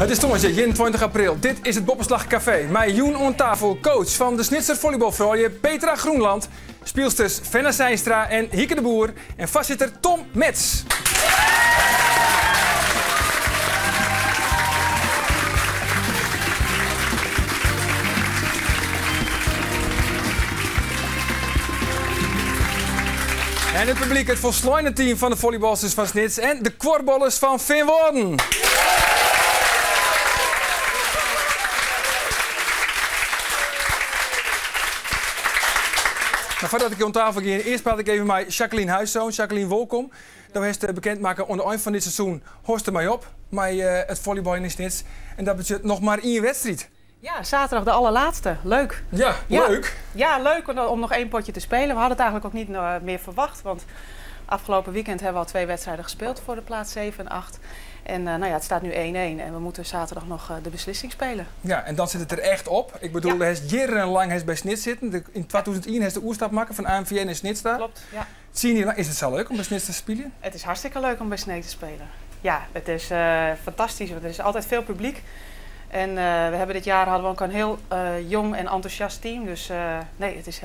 It is tongersdei 21 april. Dit is it Boppeslach Kafee. Mei jûn oan tafel coach fan de Snitser follybalfroulju Petra Groenland, spylsters Fenna Zeinstra en Hieke de Boer en foarsitter Tom Metz. En it publyk, it folsleine team fan de follybalsters fan Snits en de kuorballers fan Feanwâlden. Mar foardat ik oan tafel gean, earst praat ik even mei Jacqueline Huiszoon. Jacqueline, wolkom. Do hast bekend makke oan de ein fan dit seizoen hâldst dermei op mei it follybaljen yn Snits. En dat betsjut noch mar ien wedstriid. Ja, zaterdag de allerlaatste. Leuk. Ja, leuk. Ja, leuk om nog één potje te spelen. We hadden het eigenlijk ook niet meer verwacht, want afgelopen weekend hebben we al twee wedstrijden gespeeld voor de plaats 7 en 8. En nou ja, het staat nu 1-1 en we moeten zaterdag nog de beslissing spelen. Ja, en dan sit it der echt op. Ik bedoel, ja. Hast jierrenlang hast by Snits sitten. Yn 2001 hast de oerstap makke fan AMVJ nei Snits ta. Klopt, ja. 10 jier lang. Is it sa leuk om by Snits te spyljen? It is hartstikke leuk om by Sneek te spelen. Ja, it is fantastysk, want der is altyd veel publyk. En we hebben dit jaar hadden we ook een heel jong en enthousiast team. Dus nee, it is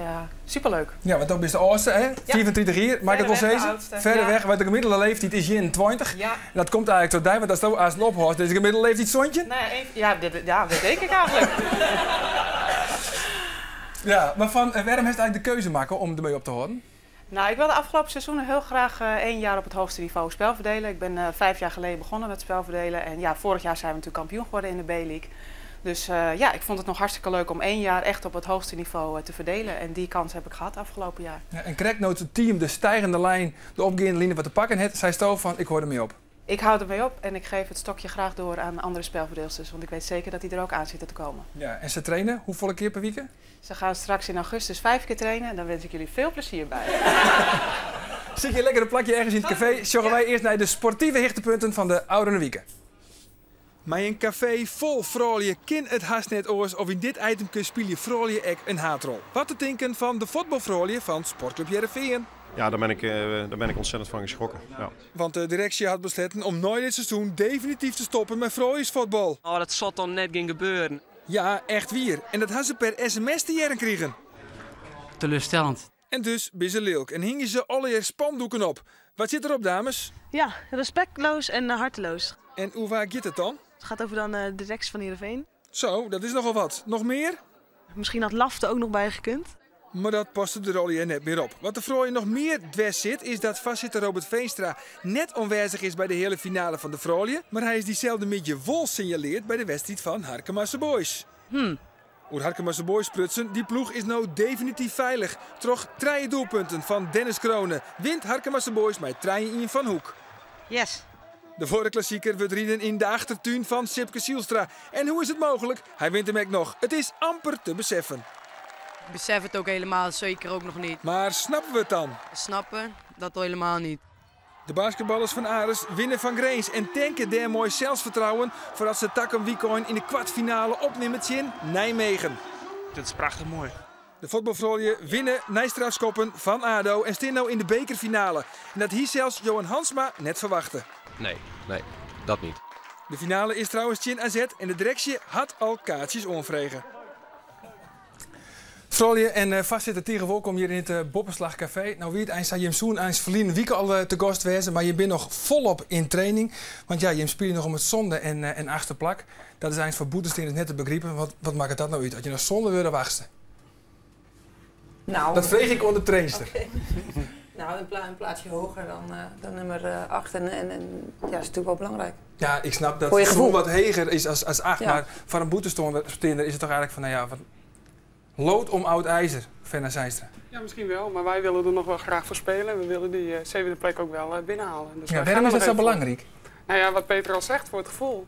superleuk. Ja, want do bist de âldste, hè? 35 jier, mei ik it wol sizze? Verreweg, want de gemiddelde leeftiid is 21. Ja. En dat komt eigenlik troch dy, want asto aanst ophâldst, is de gemiddelde leeftiid 17. Nee, ja, ja, dat tink ik eigenlik. Ja, mar fan wêrom hast eigenlik de keuze makke om dermei op te hâlden? Nou, ik wilde afgelopen seizoenen heel graag één jaar op het hoogste niveau spel verdelen. Ik ben 5 jaar geleden begonnen met spel verdelen. En ja, vorig jaar zijn we natuurlijk kampioen geworden in de B-League. Dus ja, ik vond het nog hartstikke leuk om één jaar echt op het hoogste niveau te verdelen. En die kans heb ik gehad afgelopen jaar. Ja, en krekt no't it team de stijgende lijn, de opgeande line wat te pakken hat, seisto fan ik hâld dermei op. Ik hou ermee op en ik geef het stokje graag door aan andere spelverdeelsters, want ik weet zeker dat die er ook aan zitten te komen. Ja, en se traine hoefolle kear per wike? Se gaan straks in augustus 5 keer trainen en daar wens ik jullie veel plezier bij. Sit je lekker in plakje ergens yn it kafee, sjogge wy earst nei de sportive hichtepunten fan de ôfrûne wike. Mei in kafee fol froulju kin it hast net oars of yn dit itemke spylje froulju ek in haadrol. Wat te tinken fan de fuotbalfroulju fan Sportclub Hearrenfean. Ja, daar ben ik, daar ben ik ontzettend van geschrokken. Ja. Want de direksje hat besletten om nei dit seizoen definityf te stoppen mei frouljusfuotbal. Oh, dat sil dan net gjin gebeuren. Ja, echt wier. En dat ha se per sms te hearren krigen. Teleurstellend. En dus binne se lilk en hingje se allegear spandoeken op. Wat sit derop, dames? Ja, respectloos en harteloos. En oer wa giet it dan? Het gaat over dan de directie van Heerenveen. Zo, dat is nogal wat. Noch mear? Misschien had lafte ook nog bij gekund. Mar dat paste der allegear net mear op. Wat de froulju noch mear dwers sit, is dat foarsitter Robert Veenstra net oanwêzich is by de heale finale fan de froulju. Mar hy is dyselde middei wol sinjaleard by de wedstriid fan Harkemase Boys. Oer Harkemase Boys sprutsen, dy ploech is no definityf feilich. Troch trije doelpunten fan Dennis Krohne wint Harkemase Boys mei 3-ien fan Hoek. Yes. De foarige klassiker wurdt riden yn de achtertún fan Sipke Zylstra. En hoe is it mooglik? Hy wint him ek noch. It is amper te beseffen. Ik besef het ook helemaal zeker ook nog niet. Mar snappe we it dan? Snappen? Dat al helemaal niet. De basketballers fan Aris winne fan Grins en tanke dêr moai selsfertrouwen foar as se takom wykein yn de kwartfinale opnimme tsjin Nijmegen. Dit is prachtich moai. De fuotbalfroulju winne nei strafskoppen fan ADO en stean no yn de bekerfinale. En dat hie sels Johan Hansma net ferwachte. Nee, nee, dat niet. De finale is trouwens tsjin AZ en de direksje hat al kaartsjes oanfrege. Froulju en foarsitter tige wolkom hjir yn it Boppeslach Kafee. No wie it eins sa, jim soenen eins ferline wike al te gast wêze, mar jim binne noch folop yn training. Want ja, jim spylje noch om it sânde en achtste plak. Dat is eins foar bûtensteanders net te begripen. Wat makket dat no út, as je no sânde wurde of achtste? Nou, Dat freegje ik oan de trainster. Oké. Nou, in plaatsje hoger dan nummer 8 en ja, is natuurlijk wel belangrijk. Ja, ik snap dat Voor je het gevoel gevoel. wat heger is as 8, Ja. mar foar in bûtensteander is it toch eigenlik fan, nou ja, wat lood om oud ijzer, Fenna Zeinstra. Ja, misschien wel, maar wij willen er nog wel graag voor spelen. We willen die zevende plek ook wel binnenhalen. Dus Ja, wij waarom gaan is er dat nog zo even voor. belangrijk? Nou ja, wat Peter al zegt, voor het gevoel.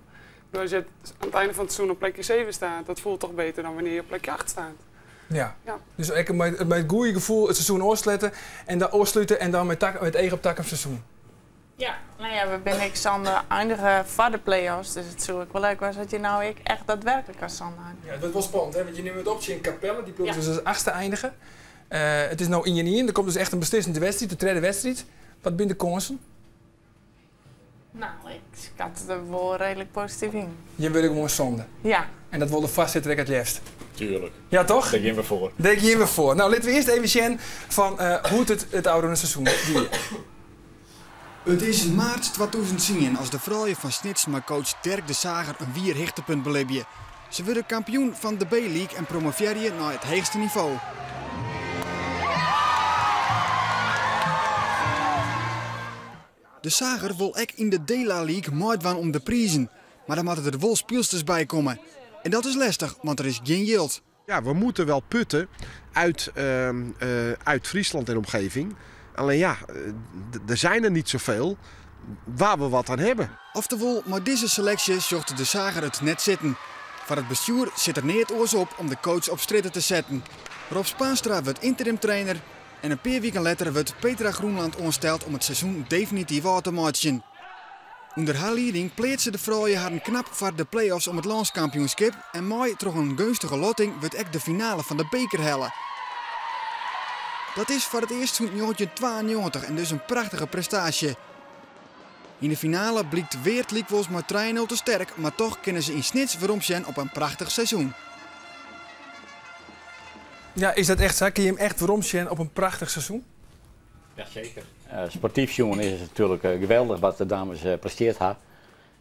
Als je aan het einde van het seizoen op plekje 7 staat, dat voelt toch beter dan wanneer je op plekje 8 staat. Ja. Ja. Dus ik met het goede gevoel het seizoen ôfslutte en dan ôfslute en dan met each op takom seizoen. Ja, nou ja, we binne ek sânde eindige foar de play-offs, dus it soe ek wol leuk wêze as je nou ek echt daadwerklik as sânde eindige. Ja, it wurdt wol spannend, hè? Want je nimme it op tsjin Capelle, dy ploech Ja. dus as achtste eindige. It is no 1-1, der komt dus echt in beslissende wedstriid, de tredde wedstriid. Wat binne de kânsen? Nou, ik skat it der wol reedlik posityf yn. Jim wurde gewoan sânde. Ja. En dat wol de foarsitter ek it leafst. Tuerlik. Ja, toch? Dêr gean we foar. Dêr gean we foar. Nou, litte we earst even sjen fan hoe't it it ôfrûne seizoen wie. It is maart 2010 as de froulju fan Snits mei coach Dirk de Sager in wier hichtepunt belibje. Se wurde kampioen fan de B-league en promovearje nei it heechste nivo. De Sager wol ek yn de Dela League meidwaan om de prizen, mar dan moatte der wol spylsters by komme. En dat is lestich, want der is gjin jild. Ja, we moeten wel putten uit Friesland en omgeving. Alleen ja, er zijn er niet zoveel waar we wat aan hebben. Oftewol, mei dizze seleksje sjocht De Sager it net sitten. Foar it bestjoer sit der neat oars op om de coach op strjitte te setten. Rob Spaanstra wurdt ynterim trainer en in pear wiken letter wurdt Petra Groenland oansteld om it seizoen definityf ôf te meitsjen. Under har lieding pleatse de froulju harren knap foar de play-offs om it lânskampioenskip en mei troch in geunstige lotting wurdt ek de finale fan de beker helle. Dat is foar it earst sûnt 1992 en dus in prachtige prestaasje. Yn de finale blykt Weert lykwols mei 3-0 te sterk, mar toch kinne se yn Snits weromsjen op in prachtich seizoen. Ja, is dat echt sa? Kinne jim echt weromsjen op in prachtich seizoen? Jaseker. Sportyf sjoen is it natuerlik geweldich wat de dames presteard ha.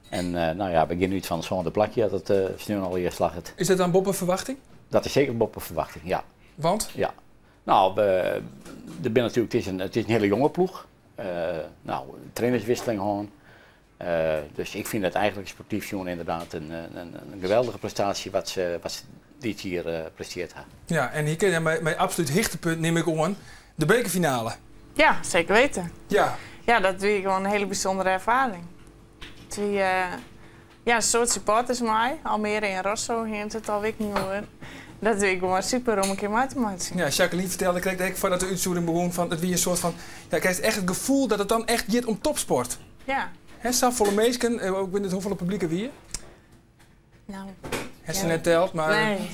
En no ja, we gean út fan it sânde plakje as it sneon allegear slagget. Is dat dan boppe ferwachting? Dat is seker boppe ferwachting, ja. Want? Ja. Nou, der binne natuerlik, it is in hiele jonge ploech. No, trainerswisseling hân. Dus ik fyn it eigentlik sportyf sjoen ynderdaad in geweldige prestaasje wat se dit jier presteard ha. Ja, en hjir kin mei absolút hichtepunt nim ik oan de bekerfinale. Ja, zeker weten. Ja. Ja, dat wie gewoan in hiele bysûndere erfaring. It wie ja, in soad supporters mei. Almere en Rosso hiene it al wiken oer. Dat wie gewoan super om in kear mei te meitsjen. Ja, Jacqueline fertelde krekt ek foardat de útstjoering begûn fan it wie in soart fan, ja, krijst echt it gefoel dat it dan echt giet om topsport. Ja. Hè, safolle minsken, ik wit net hoefolle publyk der wie. Nou. Hast se net teld, mar. Nee.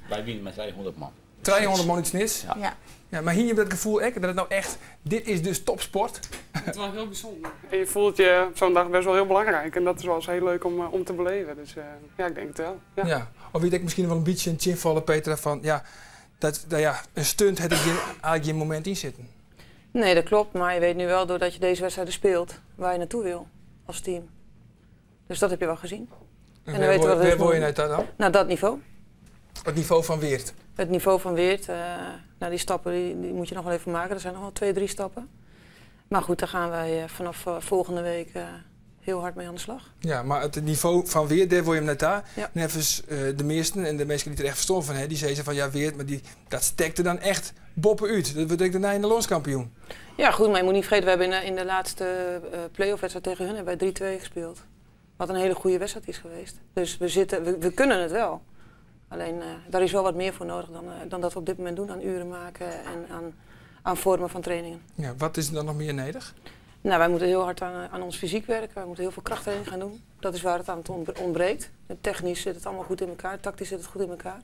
Wy wiene mei 300 man. 300 man út Snits? Ja. ja. Ja, mar hiene jim dat gefoel ek, dat it no echt, dit is dus topsport? Het is wel heel bijzonder. En je voelt je op zo'n dag best wel heel belangrijk. En dat is wel eens heel leuk om te beleven. Dus ja, ik denk het wel. Ja. Ja. Of wie ek miskien wol in bytsje in tsjinfaller, Petra, fan ja, dat, nou ja, in stunt hat der gjin, eigentlik gjin momint yn sitten. Nee, dat klopt. Maar je weet nu wel, doordat je deze wedstrijden speelt, waar je naartoe wil als team. Dus dat heb je wel gezien. En, en wêr wolle je nei ta dan? Nou, dat niveau. It nivo fan Weert? Het niveau van Weert. Nou, die stappen die moet je nog wel even maken. Er zijn nog wel twee, drie stappen. Maar goed, daar gaan wij vanaf volgende week heel hard mee aan de slag. Ja, mar it nivo fan Weert, dêr wolle jim nei ta. Ja. Neffens de measten en de minsken dy't der echt ferstân fan ha, dy sizze fan ja, Weert, mar dy, dat stekt der dan echt boppe-út. Dat wurdt ek de nije lânskampioen. Ja, goed, maar je moet niet vergeten, we hebben in de laatste play-off wedstrijd tegen hun hebben wij 3-2 gespeeld. Wat een hele goede wedstrijd is geweest. Dus we kunnen het wel. Alleen daar is wel wat meer voor nodig dan dat we op dit moment doen aan uren maken en aan vormen van trainingen. Ja, wat is er dan noch mear nedich? Nou, wij moeten heel hard aan ons fysiek werken. Wij moeten heel veel krachttraining gaan doen. Dat is waar het aan het ontbreekt. Technisch zit het allemaal goed in elkaar, tactisch zit het goed in elkaar.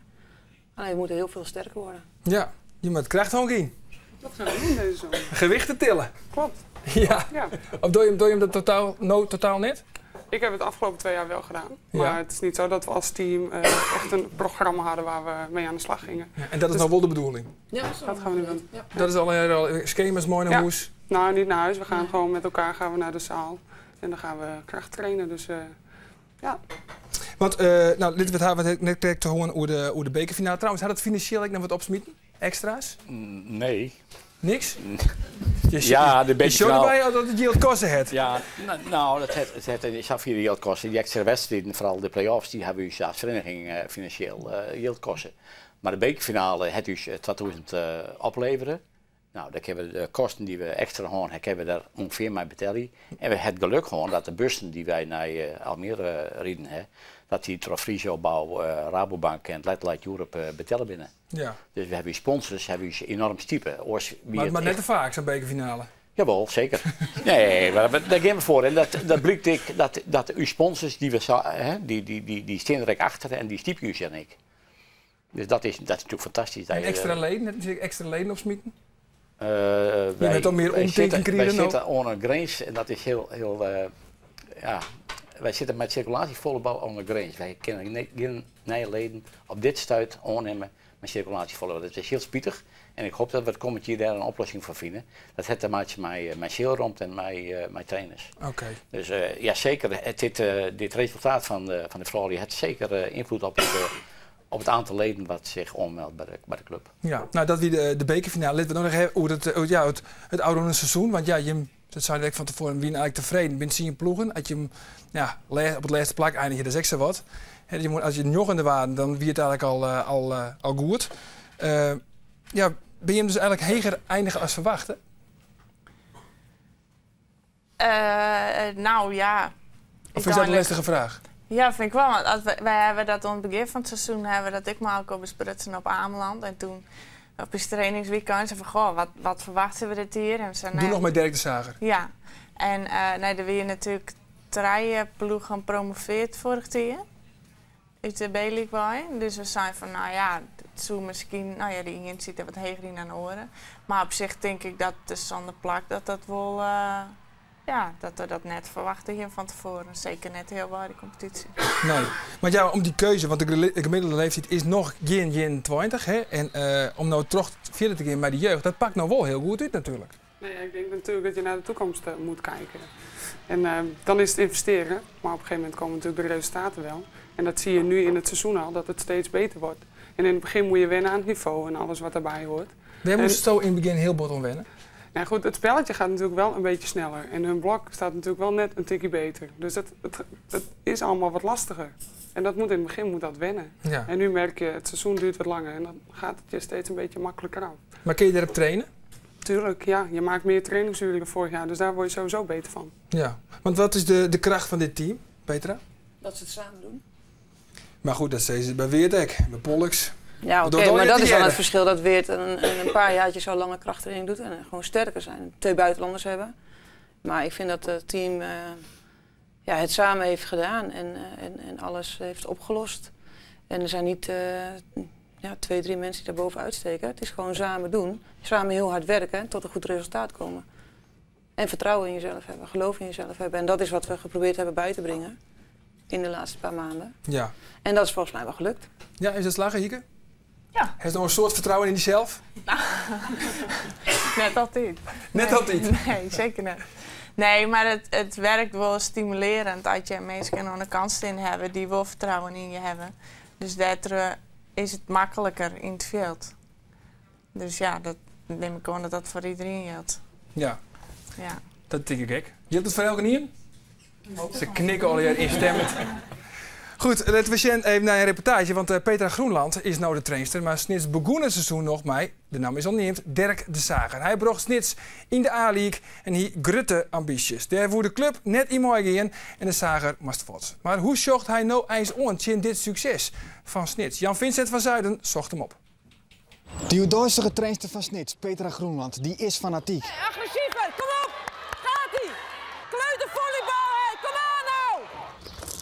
Alleen we moeten heel veel sterker worden. Ja, je moet kracht ook in. Dat gaan we doen deze zomer. Gewichten tillen. Klopt. Ja. Ja. Of doe je hem dat totaal, no, totaal net? Ik heb het afgelopen 2 jaar wel gedaan. Ja. Maar het is niet zo dat we als team echt een programma hadden waar we mee aan de slag gingen. Ja, en dat is Dus nou wel de bedoeling? Ja, dat gaan we nu doen. Ja. Dat is al schema's mooi naar Ja. huis. Nou, niet naar huis. We gaan gewoon met elkaar gaan we naar de zaal. En dan gaan we kracht trainen. Dus ja. Want, nou, dit wat we net kregen te horen over de bekerfinale. Trouwens, had het financieel ook nog wat opsmieten? Extra's? Nee. Niks? Je Ja, de je bekerfinale. erbij dat het jild koste het. Ja, nou, dat het het vier jild kosten. Die extra wedstrijden, vooral de play-offs, die hebben u als vereniging financieel jild kosten. Maar de bekerfinale het u 2000 opleveren. Nou, daar hebben we de kosten die we extra hadden, hebben we daar ongeveer mee betalen. En we hebben het geluk gewoon dat de bussen die wij naar Almere rijden, hè, dat die door Friso Bouw, Rabobank en Light Europe betalen binnen. Dus we hebben sponsors, hebben we enorm stiepen. Oors, wie Maar, het maar net echt- te vaak, zo'n bekerfinale. Jawel, zeker. Nee, maar daar gaan we voor. En dat blijkt ik, dat uw sponsors, die, we, hè, die staan er achter en die stiepen u en ik. Dus dat is natuurlijk fantastisch. Dat En je, extra leden, net misschien extra leden opsmieten? Wij bent al meer omteken wij krijgen, zitten aan een grens en dat is heel, heel ja, wy sitte mei sirkulaasjefollybal oan de grins. Wy kinne gjin nije leden op dit stuit oannimme mei sirkulaasjefollybal. Dat is hiel spitich en ik hoopje dat we it kommend jier dêr in oplossing foar fine. Dat hat te meitsjen mei, mei sealromte en mei, mei trainers. Oké. Dus ja, seker, dit, dit resultaat fan de, fan de froulju hat seker ynfloed op it, op it oantal leden wat sich oanmeldt by de klup. Ja, no dat wie de, de bekerfinale. Litte we noch even oer it, oer, ja, it, it ôfrûne seizoen. Want ja, jim, dat seine ek fan tefoaren, wiene eigentlik tefreden. Binne 10 ploegen. As je ja, op it lêste plak einigje, dat is ek sa wat. As je njoggende waarden, dan wie it eigentlik al, al, al goed. Ja, binne jim dus eigentlik heger einige as ferwachte? No ja. Of is dat in lestige fraach? Ja, fyn ik wol. Want as we, wy hawwe dat oan it begjin fan it seizoen hawwe we dat ek mei elkoar besprutsen op Ameland. En toen op ús trainingsweekend sei fan goh, wat, wat ferwachtsje we dit jier? En se, Doe noch mei Dirk de Sager. Ja. En nee, der wie natuerlik trije ploegen promoveard foarich jier. Út de B-league wei. Dus we seinen fan, no ja, it soe miskien, no ja, de ien sit der wat heger yn dan de oare. Mar op sich tink ik dat de sânde plak, dat dat wol, ja, dat we dat net ferwachte hiene fan tefoaren. Seker net healwei de kompetysje. Nee, mar ja, om dy keuze, want de gemiddelde leeftiid is noch gjin 21, hè? En om no troch fierder te gean mei de jeugd, dat pakt no wol hiel goed út natuerlik. Nee, ik denk natuurlijk dat je naar de toekomst moet kijken. En dan is het investeren, maar op een gegeven moment komen natuurlijk de resultaten wel. En dat zie je nu in het seizoen al, dat het steeds beter wordt. En in het begin moet je wennen aan het niveau en alles wat daarbij hoort. Wêr moasto yn it begjin hiel bot oan wenne? Nou goed, het spelletje gaat natuurlijk wel een beetje sneller. En hun blok staat natuurlijk wel net een tikje beter. Dus het is allemaal wat lastiger. En dat moet in het begin moet dat wennen. Ja. En nu merk je, het seizoen duurt wat langer en dan gaat het je steeds een beetje makkelijker af. Mar kinne je dêrop traine? Tuurlijk, ja. Je maakt meer trainingsuren dan vorig jaar, dus daar word je sowieso beter van. Ja, want wat is de kracht fan dit team, Petra? Dat se it samen dogge. Mar goed, dat sizze se by Weert ek, by Pollux. Ja, oké, mar dat is dan it ferskil dat Weert in pear jiertsjes al langer krachttraining docht en gewoan sterker binne. Twa bûtenlanners hawwe. Mar ik fyn dat it team ja, it samen heeft gedaan en alles heeft opgelost. En der binne net ja, twa, trije minsken dy't dêr boppe-út stekke. It is gewoan samen dwaan, samen hiel hurd wurkje tot in goed resultaat komme. En fertrouwen yn jesels hawwe, geloof yn jesels hawwe. En dat is wat we probearre hawwe by te bringen yn de lêste pear moannen. En dat is folgens my wol lukt. Ja, is dat slagge, Hieke? Ja. Hast noch in soad fertrouwen yn dysels? Net altyd. Net altyd? Nee, seker net. Nee, mar it wurket wol stimulearjend as je minsken oan de kant stean hawwe dy't wol fertrouwen yn je hawwe. Dus dêrtroch is it makliker yn it fjild. Dus ja, dat nim ik oan dat dat foar iderien jildt. Ja. Ja. Dat tink ik ek. Jildt it foar elkenien? Se knikke allegear ynstimmend. Goed, litte we sjen even nei in reportaazje, want Petra Groenland is no de trainster, mar Snits begûn it seizoen noch mei, de namme is al neamd, Dirk de Sager. Hy brocht Snits yn de A-league en hie grutte ambysjes. Dêr woe de klup net yn meigean en de Sager moast fuort. Mar hoe sjocht hy no eins oan tsjin dit sukses fan Snits? Jan Vincent van Zuiden socht him op. De hjoeddeistige trainster fan Snits, Petra Groenland, dy is fanatyk. Hey, agressiver, kom op! Gaat-ie! Kleutervolleybal, hey, kom oan no!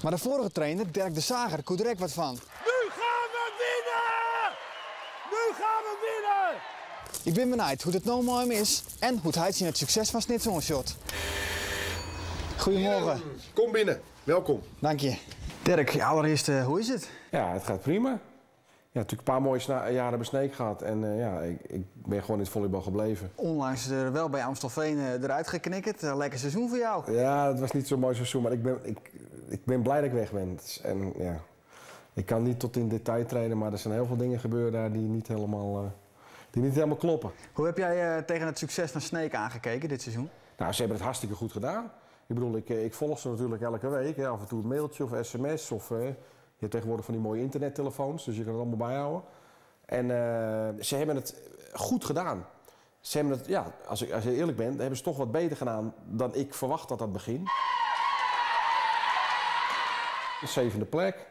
Mar de foarige trainer, Dirk de Sager, koe der ek wat fan. Nu gaan we winnen! Nu gaan we winnen! Ik bin benijd hoe't it no mei him is en hoe't hy tsjin it sukses fan Snits oansjocht. Goedemorgen. Kom binnen, welkom. Dank je. Dirk, allereerst, hoe is it? Ja, it giet prima. Ja, natuerlik in pear moaie jaren by Sneek hân en ja, ik bin gewoan yn it follybal bleaun. Onlangs der wol by Amstelveen derút geknikkerd. Lekker seizoen foar jo. Ja, it wie net sa'n moai seizoen, mar ik bin bliid dat ik wei bin. En ja, ik kin net tot yn detail traine, mar der binne hiel folle dingen bard dêr dy't net hielendal klopje. Hoe ha jim tsjin it sukses fan Sneek oankeken dit seizoen? No, se hawwe it hartstikke goed dien. Ik bedoel, ik folgje se natuerlik elke wike. Hè, af en toe in mailtsje of sms. Of, je hebt tegenwoordig fan dy moaie internettelefoans, dus je kin it allegear byhâlde. En se hawwe it goed dien. Se hawwe it, ja, as ik earlik bin, hawwe se dochs wat better dien dan ik ferwachte dat dat begjin. De zevende plek,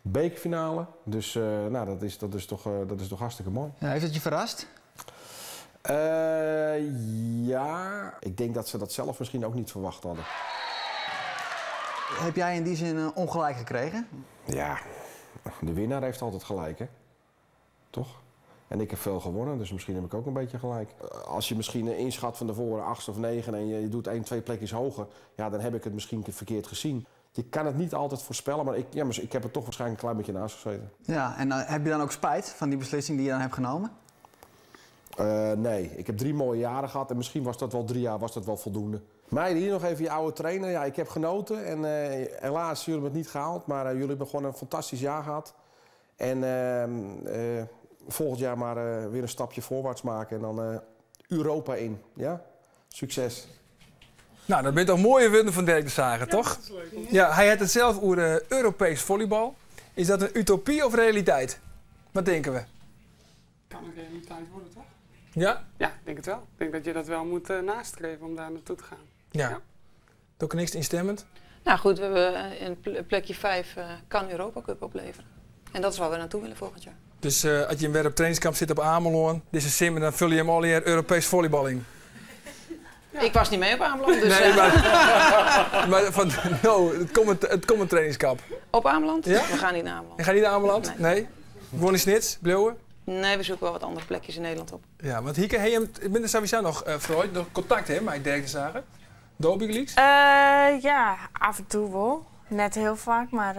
bekerfinale. Dus no, dat is dochs hartstikke moai. Ja, hat it jo ferrast? Ja, ik tink dat se dat sels miskien ek net ferwachte hiene. Ha jim yn dy sin ûngelyk krigen? Ja, de winnaar heeft altijd gelijk, hè? Toch? En ik heb veel gewonnen, dus misschien heb ik ook een beetje gelijk. Als je misschien inschat van tevoren 8 of 9 en je doet 1, 2 plekjes hoger, ja, dan heb ik het misschien verkeerd gezien. Je kan het niet altijd voorspellen, maar ja, maar ik heb er toch waarschijnlijk een klein beetje naast gezeten. Ja, en heb je dan ook spijt van die beslissing die je dan hebt genomen? Nee, ik heb 3 mooie jaren gehad en misschien was dat wel 3 jaar was dat wel voldoende. Meiden, hier nog even je oude trainer. Ja, ik heb genoten en helaas, jullie hebben het niet gehaald, maar jullie hebben gewoon een fantastisch jaar gehad. En volgend jaar maar weer een stapje voorwaarts maken en dan Europa in. Ja? Succes. Nou, dat bent toch mooie woorden van Dirk de Sager, ja, toch? Dat is leuk. Ja, hij had het zelf over Europees volleybal. Is dat een utopie of realiteit? Wat denken we? Kan een realiteit worden, toch? Ja? Ja, ik denk het wel. Ik denk dat je dat wel moet nastreven om daar naartoe te gaan. Ja. Ja. Ook niks instemmend? Nou goed, we hebben een plekje 5 kan Europa Cup opleveren. En dat is waar we naartoe willen volgend jaar. Dus als je weer op trainingskamp zit op Ameloord, dit is een sim en dan vul je hem al hier Europees volleybal in. Ja. Ik was niet mee op Ameland, dus... Nee, maar van, no, het komt een trainingskamp. Op Ameland? Ja? We gaan niet naar Ameland. Je gaat niet naar Ameland? Nee. Nee? Gewoon in Snits, Blauwe? Nee, we zoeken wel wat andere plekjes in Nederland op. Ja, want hier, hey, ik ben er sowieso nog, Freud, nog contact hè, met Dirk de Sager. Dobie Leaks? Ja, af en toe wel. Net heel vaak, maar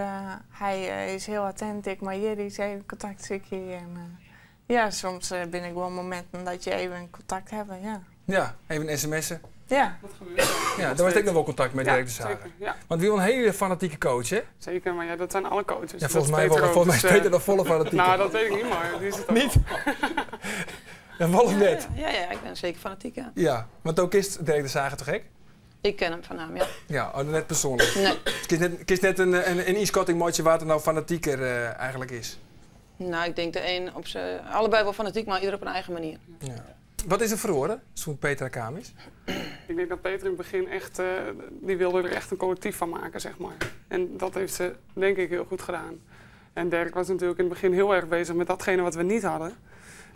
hij is heel attent. Ik maar hier is even contact zoeken. En, ja, soms ben ik wel momenten dat je even contact hebt. Ja. Ja, even sms'en. Ja. Dat gebeurt. Ja, daar was ik nog wel contact met ja, Dirk de Sager. Zeker, ja. Want wie wel een hele fanatieke coach, hè? Zeker, maar ja, dat zijn alle coaches. Ja, volgens mij, wel, volgens mij is Peter nog volle fanatiek. Nou, dat weet ik niet, maar die is het ook niet. Ja, wel of net? Ja, ja, ik ben zeker fanatiek, ja. Ja, want ook is Dirk de Sager toch gek? Ik ken hem van naam, ja. Ja, oh, net persoonlijk. Nee. Het is net een inschatting waar het nou fanatieker eigenlijk is. Nou, ik denk de een op zijn... Allebei wel fanatiek, maar ieder op een eigen manier. Ja. Wat is er verloren toen Petra Kaam is? Ik denk dat Peter in het begin echt... die wilde er echt een collectief van maken, zeg maar. En dat heeft ze, denk ik, heel goed gedaan. En Dirk was natuurlijk in het begin heel erg bezig met datgene wat we niet hadden.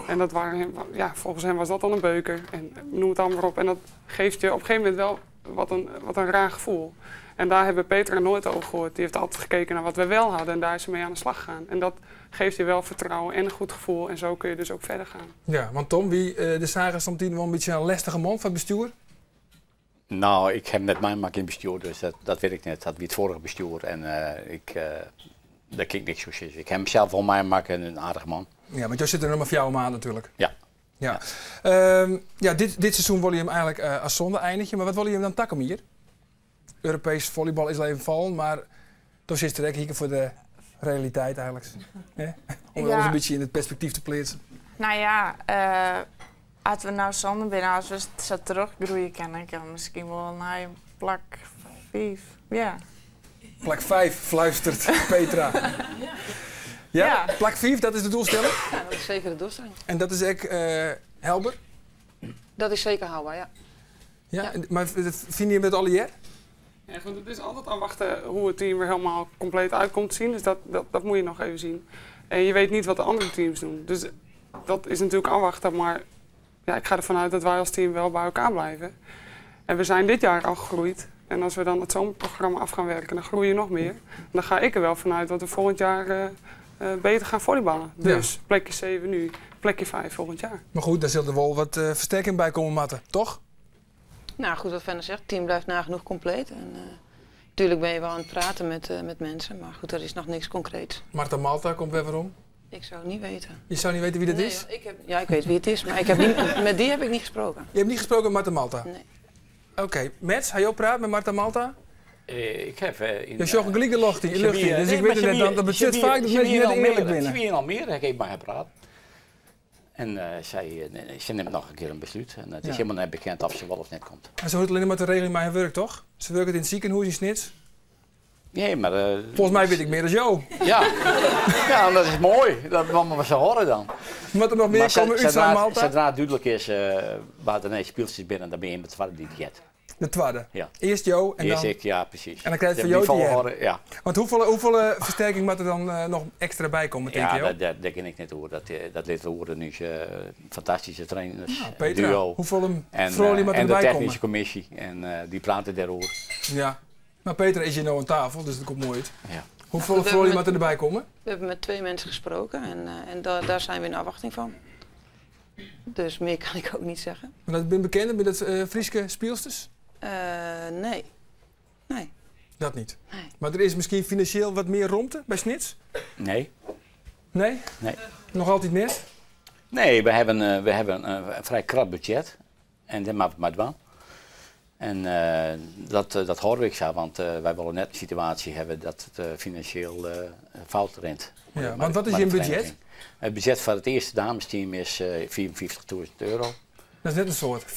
En dat waren, ja, volgens hem was dat dan een beuker. En noem het allemaal maar op. En dat geeft je op een gegeven moment wel wat een raar gevoel. En daar hebben Petra nooit over gehoord. Die heeft altijd gekeken naar wat we wel hadden en daar is ze mee aan de slag gegaan. En dat geeft je wel vertrouwen en een goed gevoel. En zo kun je dus ook verder gaan. Ja, want Tom, wie de Sager stond hier wel een beetje een lastige man van het bestuur? Nou, ik heb net mijn mak in bestuur, dus dat weet ik net. Dat wie het vorige bestuur en daar klinkt niks zo. Ik heb hem zelf wel mijn mak en een aardige man. Ja, want jij zit er nog maar voor jou aan natuurlijk. Ja. Ja, ja dit seizoen wil je hem eigenlijk als zonde eindigen, maar wat wil je hem dan takken hier? Europees volleybal is al even vallen, maar toch zit er hier voor de realiteit eigenlijk. Hè? Om alles een beetje in het perspectief te plaatsen. Nou ja, als we nou zonde binnen, als we zo teruggroeien, kan ik misschien wel naar een plak 5. Ja. Plak 5, fluistert Petra. Ja, ja, plak 5, dat is de doelstelling? Ja, dat is zeker de doelstelling. En dat is ook helder? Dat is zeker haalbaar, ja. Ja, ja. Maar vind je het al hier? Ja, goed, het is altijd afwachten hoe het team er helemaal compleet uitkomt te zien. Dus dat moet je nog even zien. En je weet niet wat de andere teams doen. Dus dat is natuurlijk afwachten. Maar ja, ik ga ervan uit dat wij als team wel bij elkaar blijven. En we zijn dit jaar al gegroeid. En als we dan het zomerprogramma af gaan werken, dan groei je nog meer. En dan ga ik er wel vanuit dat we volgend jaar beter gaan volleyballen. Dus ja. Plekje 7 nu, plekje 5 volgend jaar. Maar goed, daar zal er wel wat versterking bij komen, Matten, toch? Nou goed, wat Fenna zegt, het team blijft nagenoeg compleet. En, natuurlijk ben je wel aan het praten met mensen, maar goed, er is nog niks concreets. Marta Malta komt weer waarom? Ik zou het niet weten. Je zou niet weten wie dat nee, is? Ik weet wie het is, maar ik heb niet, met die heb ik niet gesproken. Je hebt niet gesproken met Marta Malta? Nee. Oké, okay. Mets, ga je ook praten met Marta Malta? Ik heb in... Je zocht gelijk de lucht in, dus ik weet het net, dat budget vaak dat mensen net eerlijk binnen. Ze wie in Almere, heb ik maar gepraat. En ze neemt nog een keer een besluit. En het is helemaal net bekend of ze wel of net komt. En ze hoort alleen maar te regelen met haar werk, toch? Ze werkt in het ziekenhuis in Snits. Nee, maar... Volgens mij weet ik meer dan jou. Ja, ja, dat is mooi. Dat moet maar ze horen dan. Wat er nog meer komen uit van Malta? Zodra het duidelijk is waar de nee speeltjes binnen, dan ben je met de tweede die het gaat. De tweede? Ja. Eerst jou en Eerst dan... ik, ja, precies. En dan krijg je van jou die volgorde, ja. Want hoeveel versterking moet er dan nog extra bij komen, denk je? Ja, dat ken ik net hoor. Dat liet horen nu fantastische trainers, ja, Petra, duo. Hoeveel en, moet en erbij de technische commissie. En die praten daarover. Ja. Maar Petra is hier nou aan tafel, dus dat komt mooi uit. Ja. Hoeveel vrouwen moet er erbij komen? We hebben met 2 mensen gesproken en daar zijn we in afwachting van. Dus mear kan ik ook niet zeggen. Maar dat binne bekende, binne dat Fryske spylsters? Nee. Nee. Dat niet? Nee. Mar der is miskien finansjeel wat mear romte by Snits? Nee. Nee? Nee. Noch altyd net? Nee, we hebben een vrij krap budget. En dêr moatte we it mei dwaan. En dat hâlde we ek sa, want wy wolle net in situaasje hawwe dat it finansjeel fout rint. Ja, want wat is jim budget? It budget foar it earste damesteam is 55.000 euro. Dat is net in soad. 55.000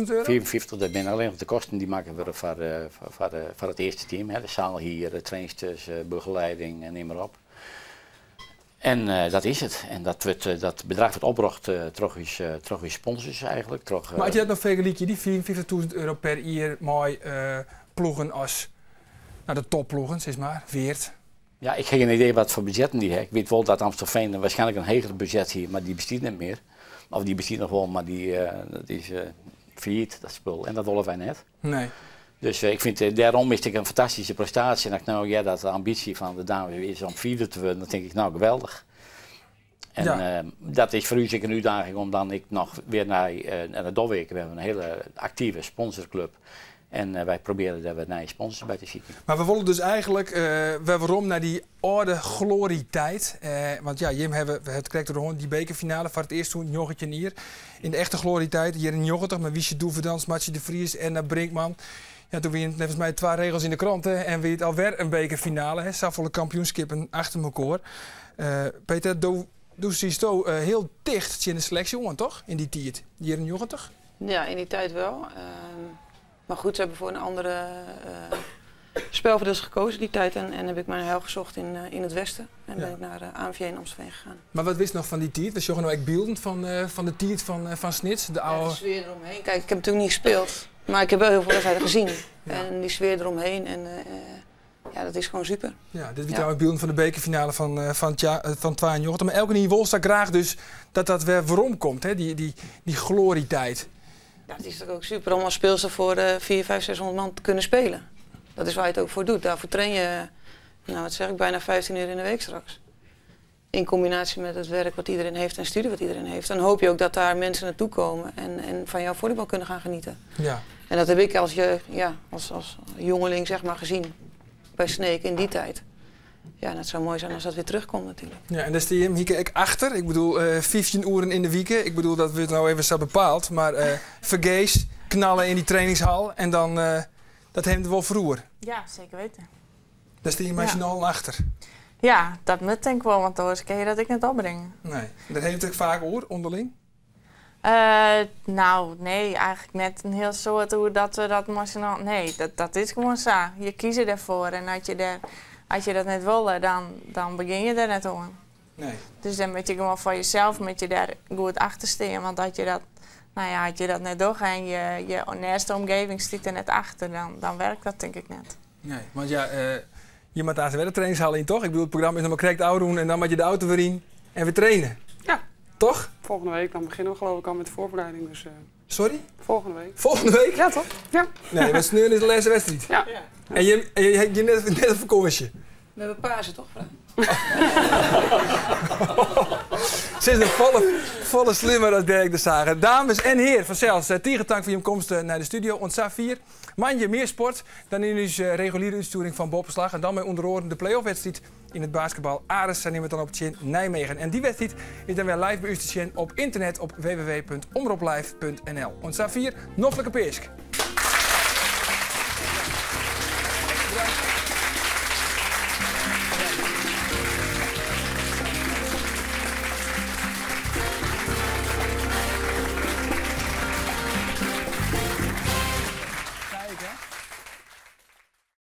euro? 55, dat binne allinnich de kosten dy't makke wurde foar it earste team. De sealhier, de trainsters, begelieding en nim mar op. En dat is it. En dat, wurdt, dat bedrach wurdt opbrocht troch ús sponsors eigentlik. Troch, Mar as je dat no fergelykje, dy 55.000 euro per jier mei ploegen as no, de topploegen, sis mar, Weert. Ja, ik ha gjin idee wat foar budzjetten dy ha. Ik wit wol dat Amstelveen waarskynlik in heger budzjet hie, mar dy bestiet net mear. Of dy bestiet noch wol, mar dy dat is fallyt, dat spul. En dat wolle wy net. Nee. Dus ik fyn dêrom is it ek in fantastyske prestaasje. En as ik no hear dat de ambysje fan de dames is om fiifde te wurden, dan tink ik, no geweldich. En ja. Dat is foar ús ek in útdaging om dan ek noch wer nei, en dat dogge we ek, we hawwe in hiele aktive sponsorklup. En wy probearje dêr wer nije sponsors by te sykjen. Mar we wolle dus eigentlik wer werom nei dy âlde gloarjetiid. Want ja, jim hawwe it krekt oer hân, dy bekerfinale foar it earst sûnt 19 jier. Yn de echte gloarjetiid, jierren 90, mei Wiesje Doevendans, Martsje de Vries en Brinkman. Ja, doe wiene it neffens my twa regels yn de krante en wie it alwer in bekerfinale. Hè? Safolle kampioenskippen achter mekoar. Peter, do, do siesto hiel ticht tsjin de seleksje oan, toch? Yn dy tiid, jierren 90? Ja, yn dy tiid wol. Mar goed, se hawwe foar in andere spelverdielster gekozen die tijd en heb ik mijn heil gezocht in het westen. En ben ik naar AMV in Amstelveen gegaan. Mar wat witst noch fan dy tiid? We sjogge no ek bylden fan de tiid fan Snits. De Ja, de sfear eromheen. Kijk, ik heb natuurlijk niet gespeeld, maar ik heb wel heel veel wedstrijden gezien. En die sfeer eromheen, en, ja, dat is gewoon super. Ja, dit wie trouwens bylden fan de bekerfinale fan 92. Mar elkenien wol sa graach dus dat dat wer werom komt, hè? Dy gloarjetiid. Ja, het is toch ook super om als speelster voor 4, 5, 600 man te kunnen spelen. Dat is waar je het ook voor doet. Daarvoor train je, nou wat zeg ik, bijna 15 uur in de week straks. In combinatie met het werk wat iedereen heeft en studie wat iedereen heeft. Dan hoop je ook dat daar mensen naartoe komen en van jouw volleybal kunnen gaan genieten. En dat heb ik als, je, ja, als jongeling zeg maar, gezien bij Sneek in die tijd. Ja, en het zou mooi zijn als dat weer terugkomt natuurlijk. Ja, en dêr steane jim Hieke ek achter. Ik bedoel, 15 oeren yn de wike. Ik bedoel, dat wurdt no even sa bepaald. Mar fergees knalle yn dy trainingshal en dan, dat ha jim der wol foar oer. Ja, seker witte. Dêr steane jim mei syn allen achter. Ja, dat moat tink ik wol, want oars kinne je dat ek net opbringe. Nee. Dêr ha jim it ek faak oer, ûnderling? No, nee, eigentlik net in hiel soad oer dat we dat mei syn allen. Nee, dat is gewoan sa. Je kieze derfoar en as je, der, as je dat net wolle, dan begjin je der net oan. Nee. Dus dan moatte je gewoan foar jesels moatte je dêr goed achter stean. Want as je dat, no ja, as je dat net dogge en je neiste omgeving stiet der net achter, dan wurket dat tink ik net. Nee, want ja, je moatte aanst wer de trainingshal yn, toch? Ik bedoel, it programma is noch mar krekt ôfrûn en dan moatte je de auto wer yn en wer traine. Ja. Toch? Volgende week dan beginnen we geloof ik al met de voorbereiding. Dus, Sorry? Volgende week. Volgende week? Ja, toch? Ja. Nee, want sneon is de lêste wedstriid. Ja. En je hebt net in fakânsje. We hawwe Pasen toch, Frank? Se is noch folle slimmer as Dirk de Sager. Dames en hearen, fansels, tige tank foar jim komst nei de studio. Oant safier. Moandei mear sport dan yn ús reguliere útstjoering fan Boppeslach. En dan mei ûnder oaren de play-off-wedstriid yn it basketbal. Aris sy nimme it dan op tsjin Nijmegen. En dy wedstriid is dan wer live by ús te sjen op ynternet op www.omroplive.nl. Oant safier, noflike Peask.